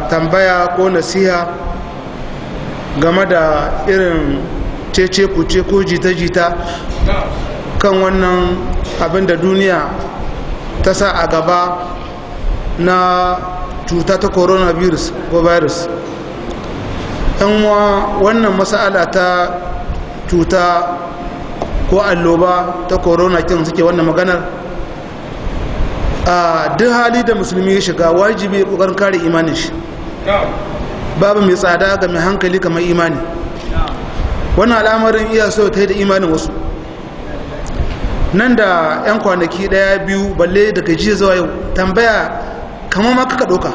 Tambaya ko nasiha game da irin cece kuce ko jita-jita kan wannan abin da duniya ta sa a gaba na cuta ta coronavirus ko virus. Wa wannan mas'ala ta cuta ko alloba ta corona kin suke wannan maganar, a duk hali da musulmi ya shiga, wajibi kokarin kare imanin shi. Babu mai tsada ga mai hankali kamar imani. Wannan al'amarin iya so ta yi da imanin wasu. Nan da 'yan kwanaki daya biyu, balle daga jiya zuwa yau, tambaya kamar ma kaka ɗauka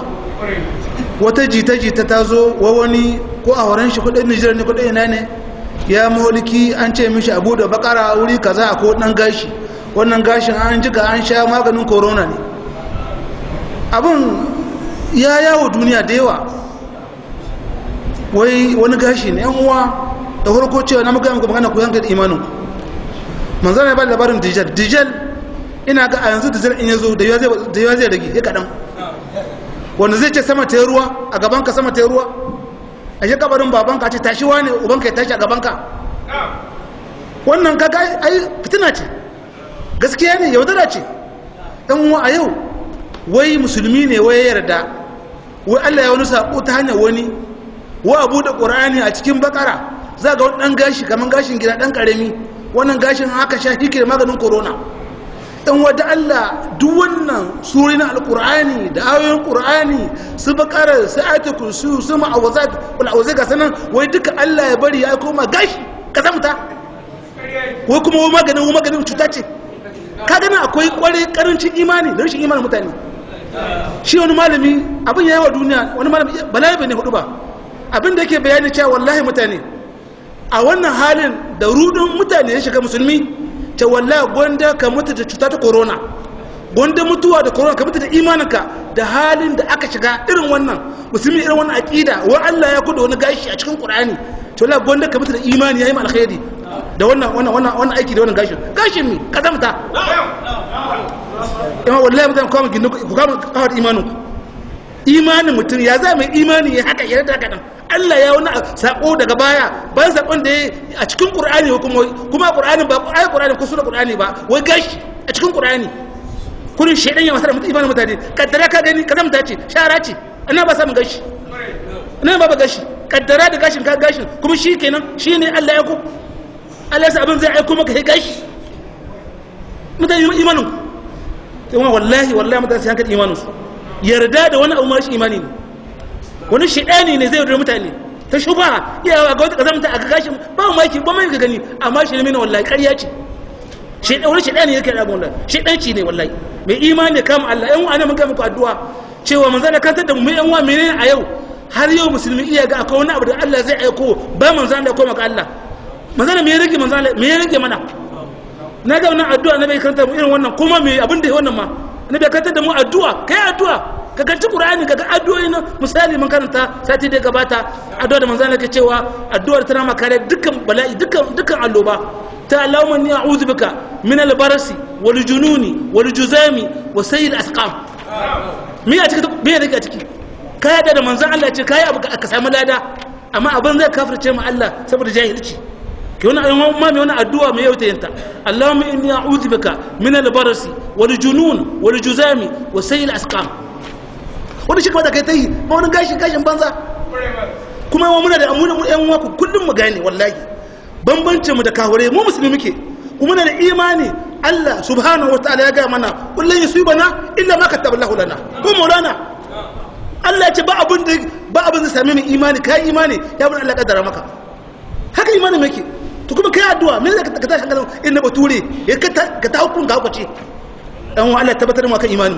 wata jita-jita ta zo wa wani ko a horon shi, kudin Nijar ne, kudin ina ne, ya maholiki an ce mishi abu da bakara wuri kaza a ko dan gashi, wannan gashin an jika an sha maganin corona ne. Abin ya yawo duniya da yawa, wai wani gashi ne. Yan uwa, da farko cewa na muka muku magana, ku yanka da imanin ku. Manzo ne ba labarin dijal. Dijal, ina ga a yanzu dijal in yazo da yawa zai rage ya kadan. Wanda zai ce sama ta ruwa a gaban ka, sama ta ruwa, a shi kabarin babanka ce tashi wane, ubanka ya tashi a gaban ka. Wannan kaga ai fitina ce, gaskiya ne, yaudara ce. Dan uwa, a yau wai musulmi ne wai ya yarda wai Allah ya wani sako ta hanyar wani wa abu da Qur'ani, a cikin Bakara za ga wani dan gashi kaman gashin gida dan karami, wannan gashin haka sha shi ke maganin corona. Dan wada Allah, duk wannan suri na Alqur'ani da ayoyin Qur'ani, su Bakara, su Ayatul Kursi, su ma'awazat wal awzai, ga sanan, wai duka Allah ya bari ya koma gashi kazamta, wai kuma wai maganin cuta ce. Ka gani akwai kware karancin imani da rashin imanin mutane. Shi wani malami, abin ya yi wa duniya, wani malami bala'i ne hudu ba, abin da yake bayani cewa wallahi mutane a wannan halin da rudin mutane ya shiga, musulmi ce wallahi gwanda ka mutu da cuta ta corona, gwanda mutuwa da corona ka mutu da imaninka, da halin da aka shiga irin wannan, musulmi irin wannan aqida, wa Allah ya kuda wani gashi a cikin Qur'ani, to wallahi gwanda ka mutu da imani yayi alkhairi da wannan aiki da wannan gashin. Gashin mi kazamta? Amma wallahi mutane, kama gindin ku, kama kawar imanin ku. Imanin mutum ya za mai imani ya haka ya haka nan? Allah ya wani sako daga baya, bayan sakon da ya a cikin Qur'ani, kuma Qur'ani ba ayi Qur'ani ko sura Qur'ani ba, wai gashi a cikin Qur'ani. Kurin shedan ya masa da imanin mutane. Kaddara ka gani kazamta ce, shara ce, ina ba samun gashi, ina ba gashi. Kaddara da gashin ka gashin kuma shi kenan, shine Allah ya ku Allah ya sa abin zai aiko maka sai gashi. Mutane, imanin ku kuma wallahi wallahi mutane sai hankali imanin su. Yarda da wani abu marashi imani ne, wani shedani ne zai yaudare mutane ta shuba iyawa ga wata kazamta a gashin, ba maki ba mai ka gani, amma shi ne wallahi ƙarya ce. Wani shedani yake da abu, wallahi shedanci ne. Wallahi mai imani kama Allah. Yan uwa, mun ga muku addu'a cewa manzo da kantar da mu. Yan uwa, menene a yau, har yau musulmi iya ga akwai wani abu da Allah zai aiko ba manzo Allah ko maka Allah? Manzo me ya rage? Manzo Allah me ya rage mana? Na ga wannan addu'a na bai karanta mu irin wannan, kuma me abin da wannan ma na bai karanta da mu addu'a. Kai addu'a, ka karanci Qur'ani, ka ga addu'o'i na misali mun karanta sati da gabata, addu'a da manzo Allah ke cewa addu'ar tana maka kare dukkan bala'i, dukkan alloba ta Allahumma inni a'udhu bika min al-barasi wal jununi wal juzami wa sayyi al-asqam. Me a ciki? Me ya rage a ciki? Ka yadda da manzon Allah ce kai abu ka samu lada, amma abin zai kafirce mu Allah saboda jahilci. Ke wani ma mai wani addu'a mai yauta yinta, Allahumma inni a'udhu bika min al-barasi wal junun wal juzami wa sayyi al-asqam. Wani shi kamata kai ta yi ba wani gashin gashin banza. Kuma yawan muna da amuna mu yan uwa, ku kullum mu gane wallahi bambancin mu da kawure, mu musulmi muke kuma muna da imani. Allah subhanahu wataala ya ga mana, kullun yusibana illa ma kataballahu lana. Ko maulana Allah ya ce ba abin da same mu imani, kai imani ya bin Allah kaddara maka, haka imani muke. To kuma kai addu'a, me zaka ka tashi hankalin inda bature ya ka ta hukun ka hukace? Dan Allah tabbatar mu akan imani.